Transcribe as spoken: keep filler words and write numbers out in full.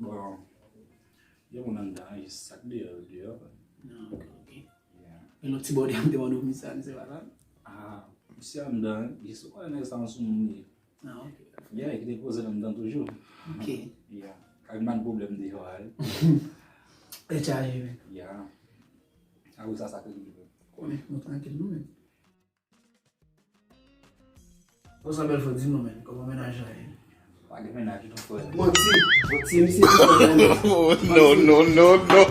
Bon, gen moun anndan, jis sa k deyò, yo deyò. Non, ok, ok. Yeah. E lòt ti bòdè a m te mande w misye a, misye pa la? Ah, misye anndan, jis ou konnen nèg sa yon soumoun li ye. Ah, ok. Yeah, ki te poze l anndan toujou. Ok. Yeah. Kay man pwoblèm deyò a, wi. E chaje, men. Yeah. Apre sa, sa k rive. Konnen, nou trankil nou menm. Konsa bèl fò di nou, men, kòman mennaj la ye? Pa gen mennaj tou, frè. Manti, manti, misye di sa, men. Oh, no, no, no, no.